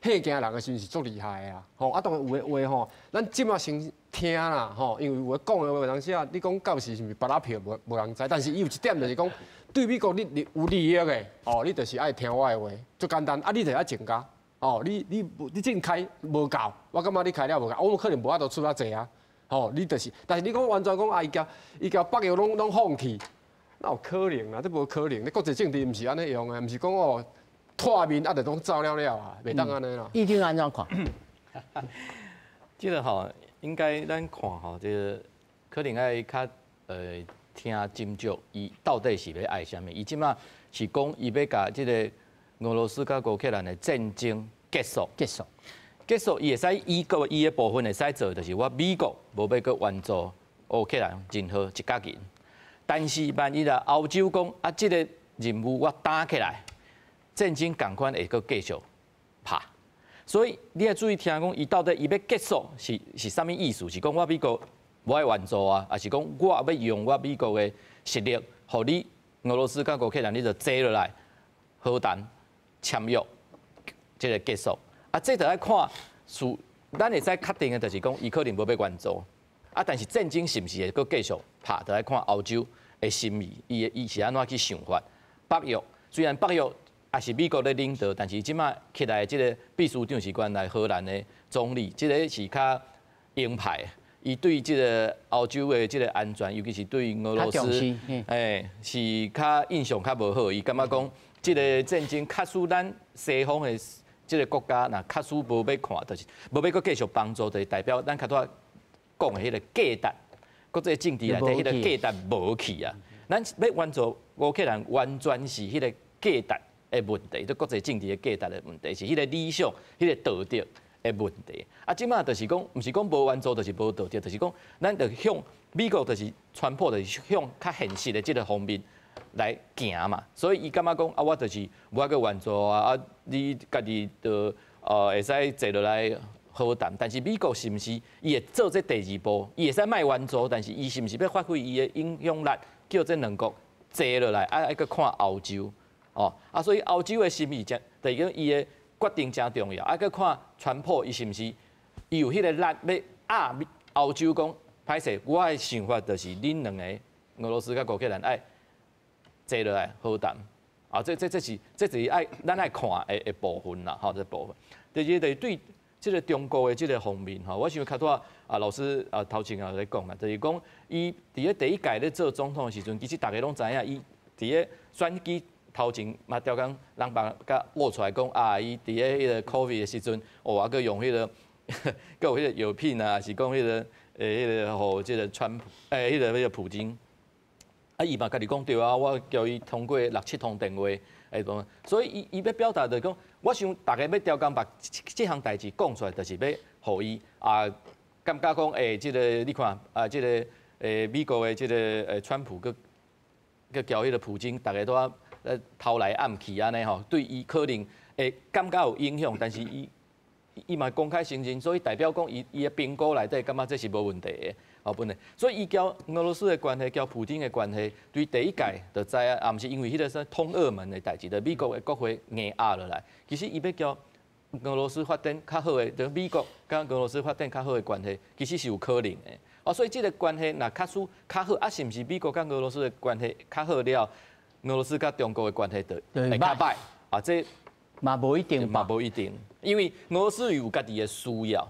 嚇嚇驚人的時陣是足厲害的啊！吼，啊，當然有的話吼，咱這馬先聽啦，吼，因為有的講的話，有當時啊，你講到時是毋是芭樂票，無人知。但是伊有一點就是講，對美國你有利益的，哦，你就是愛聽我的話，足簡單。啊，你就是愛增加，哦，你這開無夠，我感覺你開了無夠，我可能無法度出遐濟啊，吼，你就是，但是你講完全講啊，伊共北約攏放棄，哪有可能啊？這無可能，你國際政治毋是按呢用的，毋是講哦，脫面啊就攏走了了啊，袂當按呢啦。一定按怎看？這个吼，應該咱看吼，這个可能愛較聽斟酌，伊到底是欲愛啥物？伊這馬是講伊欲共這个俄羅斯佮烏克蘭的戰爭結束，結束，結束，伊會使伊個伊的部分會使做，就是我美國無欲閣援助烏克蘭任何一角銀。但是萬一啊，歐洲講啊，這个任務我擔起來，戰爭仝款會閣繼續拍。所以你愛注意聽講，伊到底伊欲結束是啥物意思？是講我美國無愛援助啊，抑是講我欲用我美國的實力，予你俄羅斯佮烏克蘭，你就坐落來和談簽約，這个結束。啊，這就愛看是，咱會使確定的，就是講伊可能無欲援助。啊，但是戰爭是毋是會閣繼續拍，就愛看歐洲的心意，伊是按怎去想法。北約雖然北約也是美國咧領導，但是這馬起來的這个秘書長是原來荷蘭的總理，這个是較鷹派。伊對這个歐洲的這个安全，尤其是對俄羅斯，欸，是較印象較無好。伊感覺講，這个戰爭確實咱西方的這个國家，若確實無欲看，就是無欲閣繼續幫助，就是代表咱較拄仔講的彼个價值，國際政治內底彼个價值無去啊。咱欲援助烏克蘭，完全是彼个價值的問題，對國際政治的價值的問題，是彼個理想、彼個道德的問題。啊，這馬就是講，毋是講無援助就是無道德，就是講咱就向美國就是川普就是向較現實的這個方面來行嘛。所以伊感覺講啊，我就是無愛閣援助啊，啊，你家己就會使坐落來好談。但是美國是毋是伊會做這第二步？伊會使莫援助，但是伊是毋是欲發揮伊的影響力，叫這兩國坐落來？啊，愛閣看歐洲哦，啊，所以歐洲的心意誠，就是講伊的決定誠重要。啊，閣看川普伊是毋是伊有彼個力欲壓歐洲講，歹勢，我的想法就是恁兩個俄羅斯佮烏克蘭愛坐落來好談。啊，這是愛咱愛看的部分啦，吼，這部分。第二就是對這個中國的這個方面吼，我想較拄仔啊老師啊頭前也咧講啊，就是講伊佇咧第一屆咧做總統的時陣，其實逐家攏知影，伊佇咧選舉頭前嘛，刁工人把共挖出來講啊，伊佇咧彼個 COVID 的時陣，哦，啊，閣用彼個，閣有彼個藥品啊，是講彼個彼個予這個川普彼個普京，啊，伊嘛家己講對啊，我共伊通過六七通電話，講，所以伊欲表達就是講，我想逐家欲刁工把這項代誌講出來，就是欲予伊啊，感覺講這個你看啊，這個美國的這個川普閣閣共彼個普京，逐家都啊偷來暗去按呢吼，對伊可能會感覺有影響，但是伊伊嘛公開承認，所以代表講伊伊的評估內底感覺這是無問題的。哦，本來，所以伊佮俄羅斯的關係，佮普丁的關係，對第一屆就知影，也毋是因為彼個啥通俄門的代誌，就美國的國會硬壓落來。其實伊欲佮俄羅斯發展較好的，就美國佮俄羅斯發展較好的關係，其實是有可能的。哦，所以這個關係若假使較好，啊，是毋是美國佮俄羅斯的關係較好了，俄羅斯佮中國的關係就會較歹？啊，這嘛無一定，嘛無一定，因為俄羅斯有家己的需要。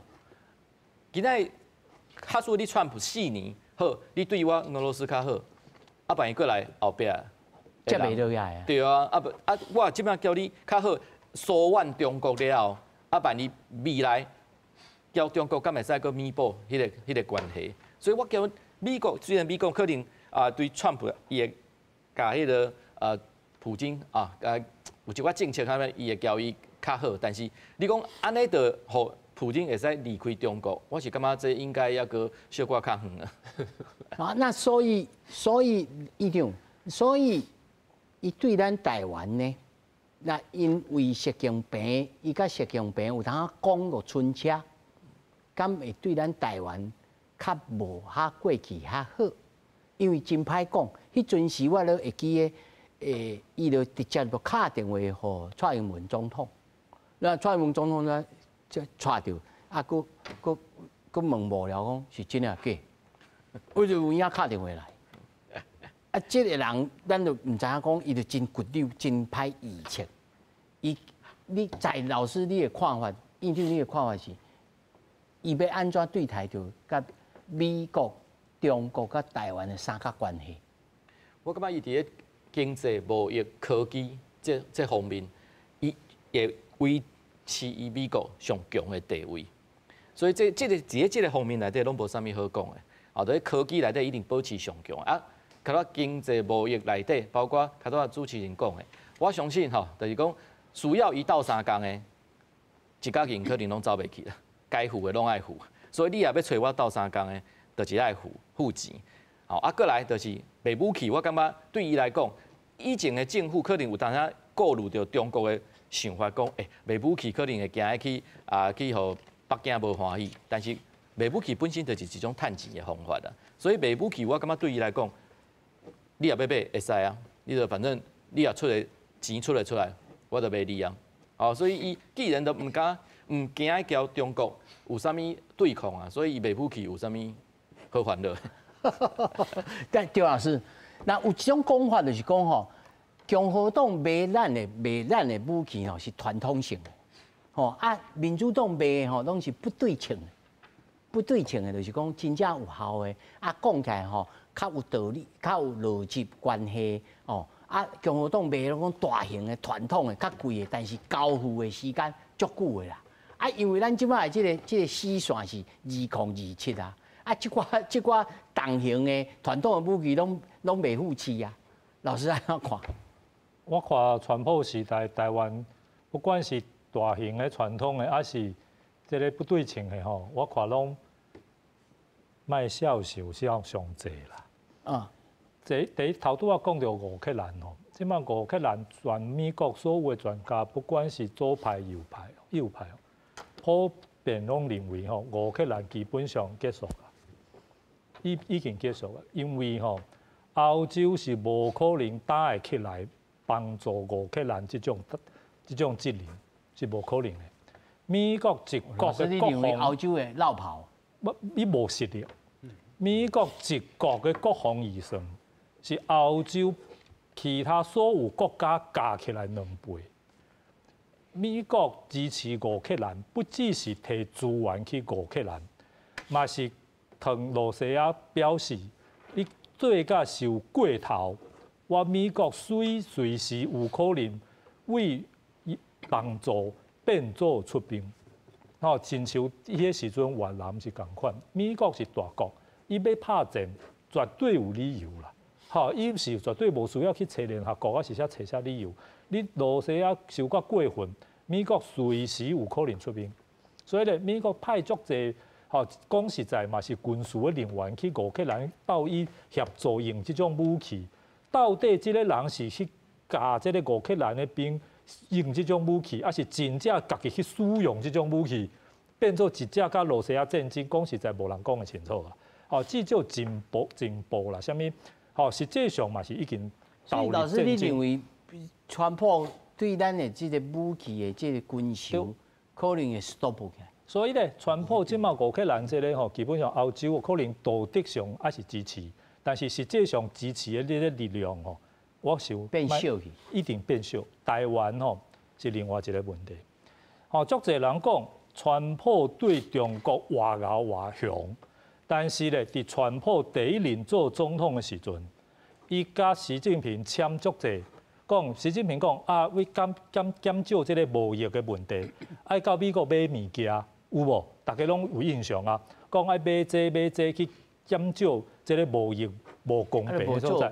今仔假使你川普4年好，你對我俄羅斯較好，啊，萬一過來後壁接袂落來啊？對啊，啊無啊，我這擺叫你較好疏遠中國了後，啊，萬一未來佮中國敢會使閣彌補彼個關係？所以我叫美國雖然美國可能啊對川普伊會共彼個啊普京啊啊有一寡政策啥物，伊會共伊較好，但是你講按呢就予普京會使離開中國，我是感覺這應該猶閣小可較遠啊。啊，那所以院長，所以伊對咱台灣呢，那因為習近平，伊佮習近平有通講過春車，敢會對咱台灣較無較過去較好？因為真歹講，彼陣時我都會記得，伊就直接就敲電話予蔡英文總統，那蔡英文總統呢，就掣著，啊，閣閣閣問幕僚講是真抑假？我就有影敲電話來，啊，這個人咱就毋知影講，伊就真骨溜，真歹預測。伊，你在老師你的看法，院長你的看法是，伊欲按怎對待著佮美國、中國佮台灣的三角關係？我感覺伊佇咧經濟、貿易、科技這方面，伊會維持伊美國上強的地位。所以這個佇咧這個方面內底攏無啥物好講的。啊，佇咧科技內底一定保持上強啊。較拄經濟貿易內底，包括較拄主持人講的，我相信吼，就是講需要伊鬥相共的，一角銀可能攏走袂去啦，該付的攏愛付。所以你若欲揣我鬥相共的，就是愛付付錢。好，啊，過來就是賣武器，我感覺對伊來講，以前的政府可能有當時顧慮著中國的想法，講賣武器可能會驚去啊去予北京無歡喜，但是賣武器本身就是一種趁錢的方法啦。所以賣武器，我感覺對伊來講，你若欲買會使啊，你就反正你若出的錢出得出來，我就賣你啊。哦，所以伊既然都毋敢毋驚共中國有啥物對抗啊，所以伊賣武器有啥物好煩惱？但趙老師，那有一種講法就是講吼，共和黨賣咱的武器吼是傳統性的，吼啊，民主黨賣的吼攏是不對稱的，不對稱的，就是講真正有效的，啊講起來吼較有道理，較有邏輯關係，哦啊，共和黨賣攏講大型的、傳統的、較貴的，但是交付的時間足久的啦。啊，因為咱這擺的這個死線是2027啊。啊，這寡重型的傳統的武器攏袂付市啊，老師按怎看？我看川普時代，台灣不管是大型的傳統的，抑是這个不對稱的吼，我看攏莫銷售銷上濟啦。這第一頭拄仔講著烏克蘭吼，這擺烏克蘭全美國所有的專家，不管是左派右派右派，普遍攏認為吼，烏克蘭基本上結束啦，已經結束啦，因為吼歐洲是無可能打會起來幫助烏克蘭這種責任是無可能的。美國一國的國防，歐洲會落跑，無伊無實力。美國一國的國防預算是歐洲其他所有國家加起來兩倍。美國支持烏克蘭，不只是提資源去烏克蘭，嘛是同羅西亞表示，你做甲受過頭，我美國隨時有可能為幫助變做出兵。吼，親像彼个時陣越南是仝款，美國是大國，伊欲拍戰絕對有理由啦。吼，伊是絕對無需要去揣聯合國，抑是啥揣啥理由。你羅西亞受較過分，美國隨時有可能出兵。所以咧，美國派足濟，吼，講實在嘛是軍事的人員去烏克蘭鬥伊協助用這種武器。到底這个人是去教這个烏克蘭的兵用這種武器，抑是真正家己去使用這種武器，變做一隻佮羅西亞戰爭？講實在無人講會清楚啦。吼，至少進步進步啦，啥物？吼，實際上嘛是已經投入戰爭。所以老師，你認為川普對咱的這个武器的這个軍售，可能會 stop 起來？所以咧，川普這馬烏克蘭這个吼，基本上歐洲可能道德上還是支持，但是實際上支持的這个力量吼，我想變小去，一定變小。台灣吼是另外一个問題。吼，足濟人講，川普對中國偌𠢕偌強，但是咧，佇川普第一任做總統的時陣，伊佮習近平簽足濟，講習近平講啊，為減少這个貿易的問題，愛到美國買物件，有無？大家攏有印象啊。講愛買這買這去減少這个貿易無公平的所在，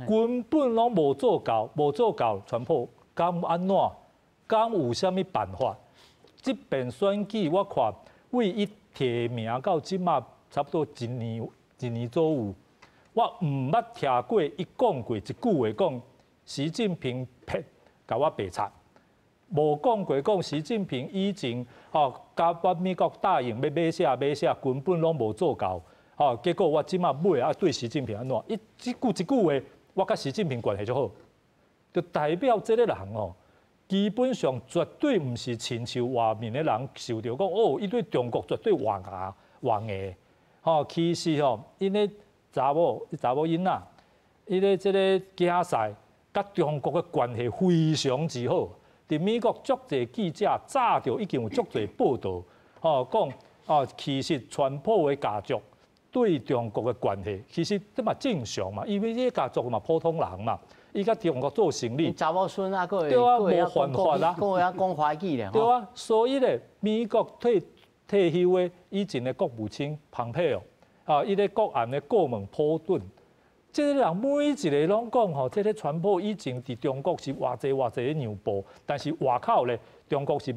根本攏無做到，無做到，川普敢按怎？敢有啥物辦法？這遍選舉我看，為伊提名到這馬差不多一年一年左右，我毋捌聽過伊講過一句話，講習近平騙共我白賊，無講過講習近平以前吼佮我美國答應欲買啥買啥，根本攏無做到，吼結果我這馬買啊對習近平按怎？伊這句一句話，我佮習近平關係就好，就代表這个人哦。基本上絕對毋是親像外面的人想著講哦，伊對中國絕對偌𠢕偌硬。吼，其實吼，𪜶的查某、查某囡仔，伊的這个囝婿，佮中國的關係非常之好。佇美國足濟記者早就已經有足濟報道，吼講哦，其實川普的家族對中國的關係，其實這嘛正常嘛，因為這个家族嘛普通人嘛。伊佮中國做生意，查某孫啊，閣對啊，無犯法啊，閣會曉講華語咧。對啊，所以咧，美國退休的以前的國務卿蓬佩奧，啊，伊咧國安的顧問波頓，這个人每一个攏講吼，這个川普以前佇中國是偌濟偌濟的讓步，但是外口咧，中國是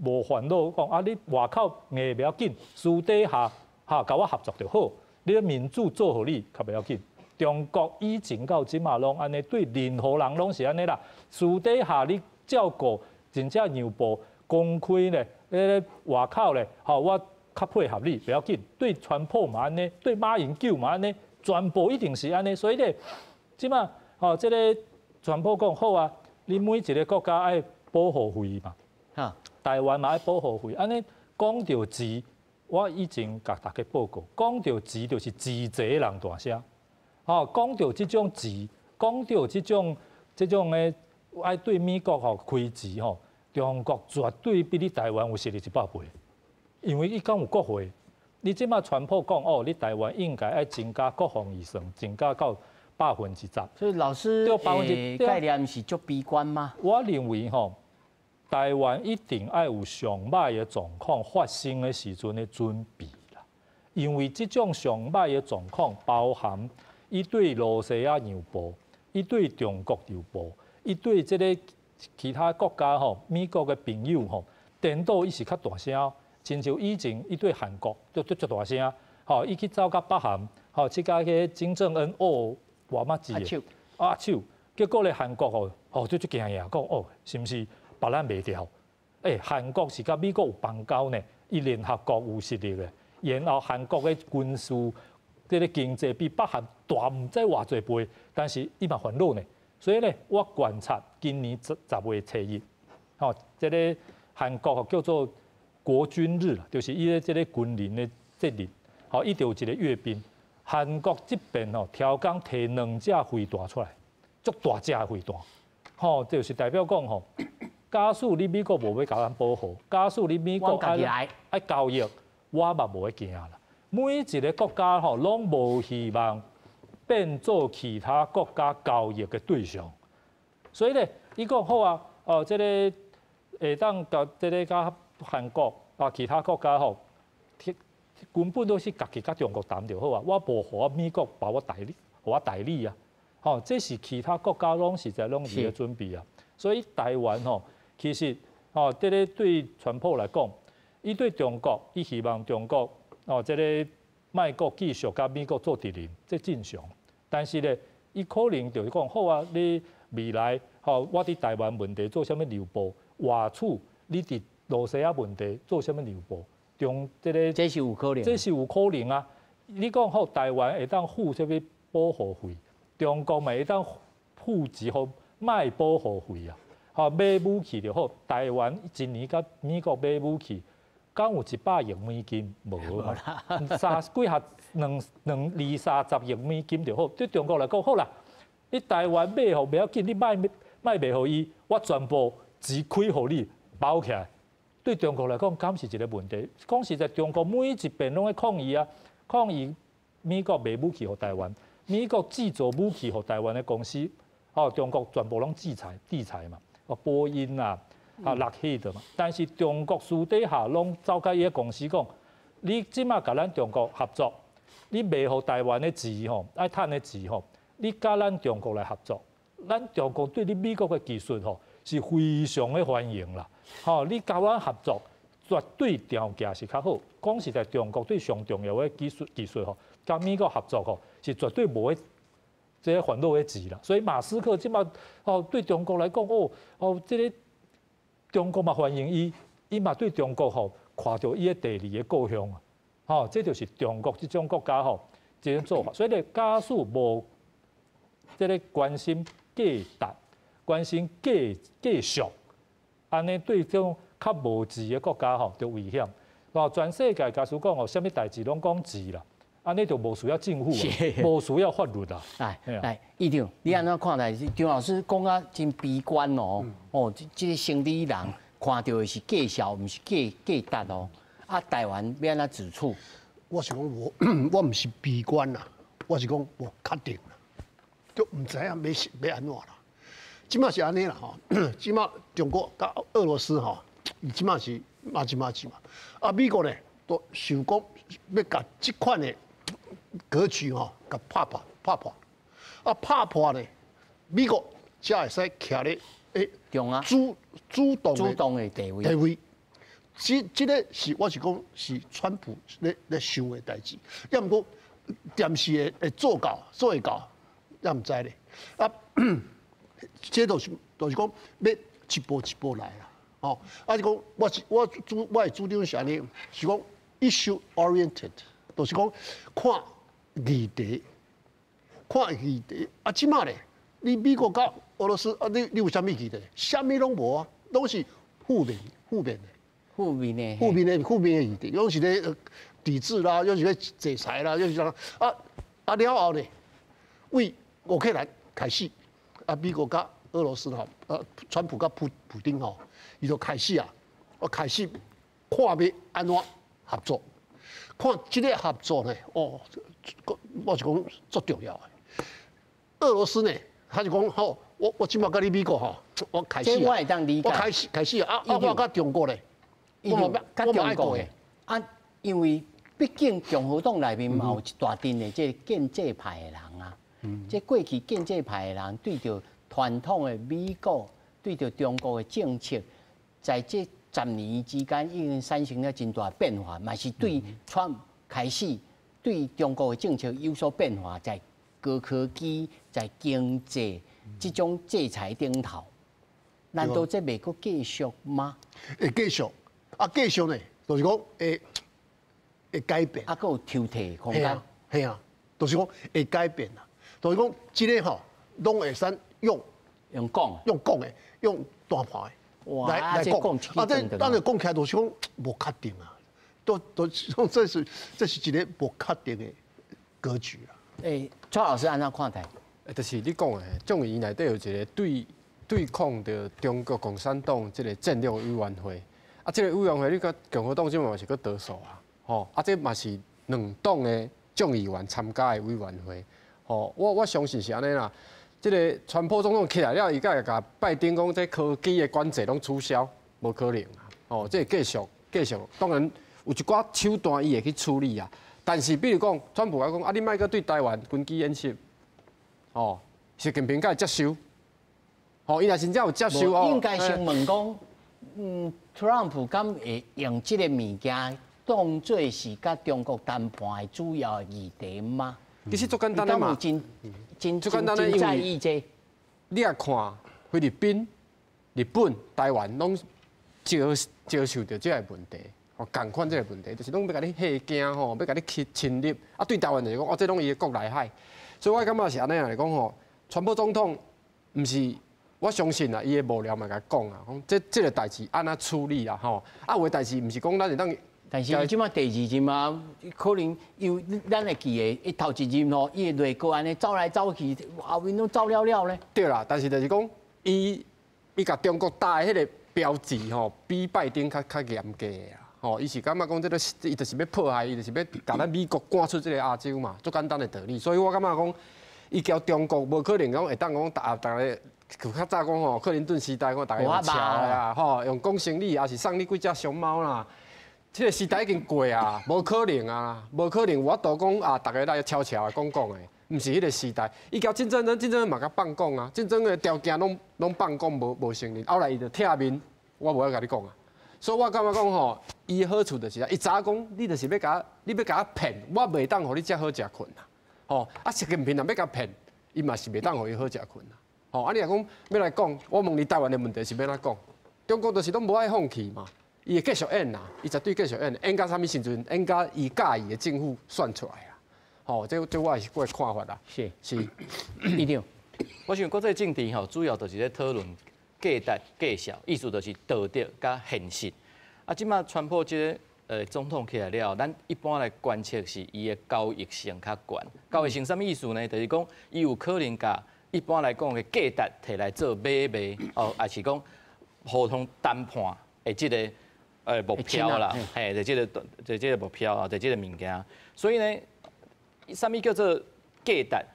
無煩惱講啊，你外口硬袂要緊，私底下哈佮我合作就好，你的民主做予你較袂要緊。中國以前到這馬攏按呢，對任何人攏是按呢啦。私底下你照顧真正讓步公開咧，咧外口咧，吼我較配合你，袂要緊。對川普嘛按呢，對馬英九嘛按呢，全部一定是按呢。所以咧，這馬吼這个川普講好啊，你每一个國家愛保護費嘛，台灣嘛愛保護費。按呢講著錢，我以前共大家報告，講著錢就是錢濟的人大聲。吼，講著這種錢，講著這種的愛對美國吼開錢吼，中國絕對比你台灣有實力100倍，因為伊敢有國會。你這馬川普講哦，你台灣應該愛增加國防預算，增加到10%。所以老師的概念是足悲觀嗎？我認為吼，台灣一定愛有上歹的狀況發生的時陣的準備啦，因為這種上歹的狀況包含。伊對羅西亞讓步，伊對中國讓步，伊對這个其他國家吼，美國的朋友吼，顛倒伊是較大聲，親像以前伊對韓國就足大聲，吼，伊去走甲北韓，吼，去佮彼个金正恩握偌仔舌的握手，結果咧韓國吼，哦，就足驚呀，講哦，是毋是縛咱袂牢？欸，韓國是佮美國有邦交呢，伊聯合國有實力的，然後韓國的軍事、這个經濟比北韓大毋知偌濟倍，但是伊嘛煩惱呢。所以咧，我觀察今年10月初1，吼，這个韓國叫做國軍日，就是伊咧這个軍人的節日，吼，伊就有一个閱兵。韓國這邊吼，超工提兩隻飛彈出來，足大隻的飛彈，吼，就是代表講吼，假使你美國無欲共咱保護，假使你美國愛愛交易，我嘛無咧驚啦。每一个國家吼，攏無希望變做其他國家交易的對象，所以咧，伊講好啊，哦，這个會當共這个佮韓國啊，其他國家吼，根本都是家己佮中國談就好啊，我無予美國把我代理，予我代理啊，吼，這是其他國家攏實在攏佇咧準備啊，所以台灣吼，其實吼，這个對川普來講，伊對中國，伊希望中國哦，這个莫閣繼續佮美國做敵人，這正常。但是咧，伊可能就是講好啊，你未來吼，我佇台灣問題做啥物讓步，或許你佇羅西亞問題做啥物讓步，中這个這是有可能，這是有可能啊。你講好台灣會當付啥物保護費，中國嘛會當付錢予賣保護費啊。吼，買武器就好，台灣一年佮美國買武器，敢有100億美金？無啦，三幾下兩兩二三十億美金就好。對中國來講好啦，你台灣買予袂要緊，你賣賣予伊，我全部錢開予你包起來。對中國來講，敢是一个問題？講實在，中國每一遍攏咧抗議啊，抗議美國賣武器予台灣，美國製造武器予台灣的公司，哦，中國全部攏制裁制裁嘛，哦，波音啊，啊，洛克希嘛。但是中國私底下攏走共伊个公司講，你這馬共咱中國合作，你賣予台灣的錢吼，愛趁的錢吼，你佮咱中國來合作，咱中國對你美國的技術吼是非常的歡迎啦。吼，你佮阮合作，絕對條件是較好。講實在，中國對上重要的技術技術吼，佮美國合作吼，是絕對無咧這个煩惱的錢啦。所以馬斯克這馬哦，對中國來講，哦哦，這个中國嘛歡迎伊，伊嘛對中國吼看著伊的第二个故鄉啊。吼，這就是中國這種國家吼這種做法。所以咧，假使無這个關心價值，關心價繼續，按呢對這種較無錢的國家吼就危險。哦，全世界假使講哦，啥物代誌攏講錢啦，按呢就無需要政府啊，無需要法律啦。來來，議長，你按怎看待？張老師講啊真悲觀哦，哦，這這个生理人看著的是價數，毋是價價值哦。啊，台灣欲按怎自處？我是講我我毋是悲觀啦，我是講無確定啦，就毋知影欲按怎啦。這馬是按呢啦吼，這馬中國佮俄羅斯吼，伊這馬是麻吉麻吉嘛。啊，美國咧都想講欲共這款的格局吼，共拍破拍破。啊，拍破咧，美國才會使徛咧欸主主動主動的地位。地位。這這个是我是講是川普咧咧想的代誌，抑毋過暫時會會做到做會到，也毋知咧。啊，這都是就是講欲一步一步來啦。吼，啊是講我是我主我的主張是按呢，是講 issue oriented，就是講看議題，看議題。啊，這馬咧，你美國佮俄羅斯啊，你你有啥物議題？啥物攏無啊，攏是負面負面的。負面的，負面的負面的議題，攏是咧抵制啦，攏是咧制裁啦，攏是啥啊啊了後咧，為烏克蘭開始，啊美國佮俄羅斯吼，啊川普佮普普丁吼，伊就開始啊，我開始看欲按怎合作，看這个合作呢，哦，我是講足重要的。俄羅斯呢，他就講吼，我我這馬佮你美國吼，我開始，我會當理解，我開始開始啊啊，我佮中國咧。我佮中國的啊，因為畢竟共和黨內面嘛有一大陣的這个建制派的人啊，這過去建制派的人對著統傳統的美國對著中國的政策，在這10年之間已經產生了真大變化，嘛是對川普開始對中國的政策有所變化，在高科技、在經濟這種制裁頂頭，難道這袂閣繼續嗎？會繼續，啊繼續呢，就是講會改變。啊，閣有抽屜空間。係啊，就是講會改變啦。就是講這个吼，攏會使用用講，用講的，用談判的來來講。啊，這當然講起來就是講無確定啊，都講這是一个無確定的格局啊。欸，蔡老師按怎看待？就是你講的，眾議院內底有一个對抗著中國共產黨這个戰略委員會。啊，這个委員會你看共和黨這嘛是閣多數啊，吼，啊，這嘛是兩黨的眾議員參加的委員會，吼，我相信是按呢啦。這个川普總統起來了，伊敢會共拜登講這科技的管制攏取消，無可能啊！吼，這會繼續繼續，當然有一寡手段伊會去處理啊。但是比如講，川普講啊，你莫閣對台灣軍機演習，吼，習近平敢會接受？吼，伊若真正有接受哦。應該先問講，川普敢會用這個物件當做是佮中國談判的主要議題嗎？其實足簡單的嘛，真真足簡單的，因為這你若看菲律賓、日本、台灣攏遭受著這个問題，吼，仝款這个問題，就是攏欲共你嚇驚吼，欲共你侵入，啊，對台灣就是講，哦，這攏伊的國內海，所以我感覺是按呢來講吼，川普總統毋是，我相信啊，伊的幕僚嘛共伊講啊，講這个代誌按怎處理啦吼，啊，有的代誌毋是講咱會當。但是伊這擺第二任啊，可能有咱會記得，伊頭一任吼，伊的內閣按呢走來走去，後面攏走了了咧。對啦，但是就是講，伊共中國打的彼个標誌吼，比拜登較嚴格的啦。吼，伊是感覺講這个，伊就是欲破壞，伊就是欲共咱美國趕出這个亞洲嘛，足簡單的道理。所以我感覺講，伊共中國無可能講會當講逐逐个，較早講吼，克林頓時代講逐个用撨啦，吼，用講生理，抑是送你幾隻熊貓啦。這个時代已經過啊，無可能啊，無可能有法度講啊，逐个來悄悄的講講的，毋是彼个時代。伊共金正恩，金正恩嘛共放講啊，金正恩的條件攏放講無承認，後來伊就拆面，我無愛共你講啊。所以我感覺講吼，伊的好處就是啊，伊知影講你就是欲共我，你欲共我騙，我袂當予你遮好食睏啊。吼，啊，習近平若欲共騙，伊嘛是袂當予伊好食睏啊。吼，啊，你若講欲來講，我問你台灣的問題是欲按怎講？中國就是攏無愛放棄嘛。伊會繼續演啦，伊絕對繼續演，演到啥物時陣？演到伊佮意的政府選出來啊！吼，這我是我的看法啦。是是，一定。我想國際政治吼，主要就是咧討論價值、價數，意思就是道德佮現實。啊，這擺川普這个總統起來了，咱一般來觀測是伊的交易性較懸。交易性啥物意思呢？就是講伊有可能共一般來講的價值提來做買賣，哦，抑是講合同談判的這个目標啦，嘿，就這个目標啊，就這个物件。所以呢，啥物叫做價值？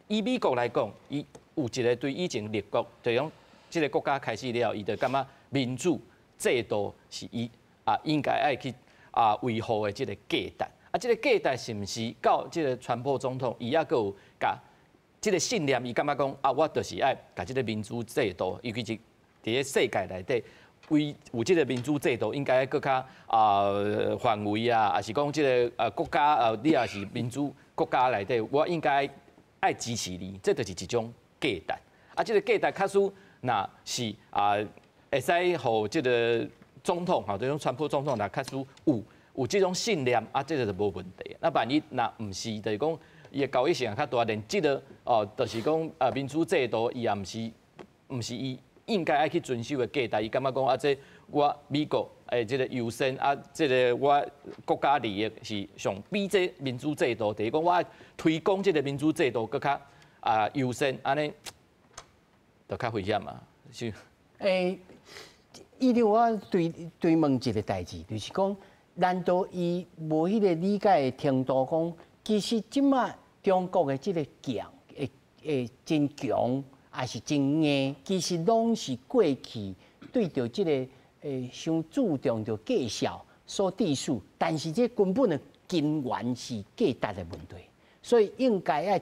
以美國來講，伊有一个對以前立國，就講這个國家開始了，伊就感覺民主制度是伊啊應該愛去啊維護的這个價值。啊，這个價值是毋是到這个川普總統，伊猶閣有共這个信念，伊感覺講啊，我就是愛共這个民主制度，尤其是佇咧世界內底。為有這个民主制度，應該閣較啊範圍啊，抑是講這个國家你若是民主國家內底，我應該愛支持你，這就是一種價值。啊，這个價值假使若是啊，會使予這个總統吼，這種川普總統若假使有這種信念，啊，這个就無問題。那萬一若毋是，就是講伊的交易性較大，連這个哦，就是講啊民主制度，伊也毋是伊應該愛去遵守的價值，伊感覺講啊，這我美國的這个優先啊，這个我國家利益是上比這民主制度，就是講我推廣這个民主制度閣較啊優先，按呢就較危險嘛。是。欸，伊著我對對問一个代誌，就是講，難道伊無彼个理解的程度？講其實這擺中國的這个強，會真強。抑是真硬，其實攏是過去對著這个傷注重著價數所致使，但是這根本的根源是價值的問題，所以應該愛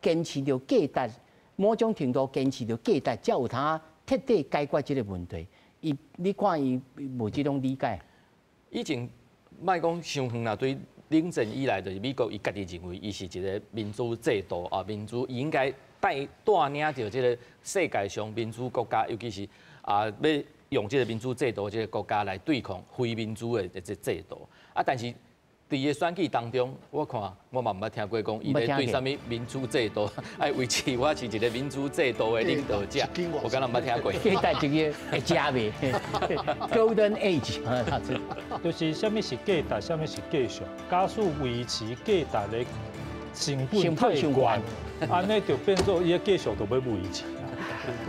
堅持著價值某種程度堅持著價值，才有通徹底解決這個問題。伊你看伊無這種理解。以前莫講傷遠啦，對冷戰以來，就是美國伊家己認為伊是一個民主制度啊，民主伊應該帶領著這個世界上民主國家，尤其是啊欲用這個民主制度這個國家來對抗非民主的這個制度。啊，但是佇伊選舉當中，我看我嘛毋捌聽過講伊咧對啥物民主制度愛維持，我是一個民主制度的領導者，我敢若毋捌聽過。價值一個會食袂？Golden Age，就是啥物是價值，啥物是繼續。假使維持價值的成本太懸，按呢就變做伊的繼續就欲維持。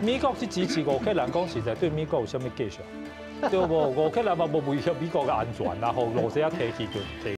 美國去支持烏克蘭，講實在對美國有啥物繼續？對無？烏克蘭嘛無威脅美國的安全啊，予羅西亞提起就提。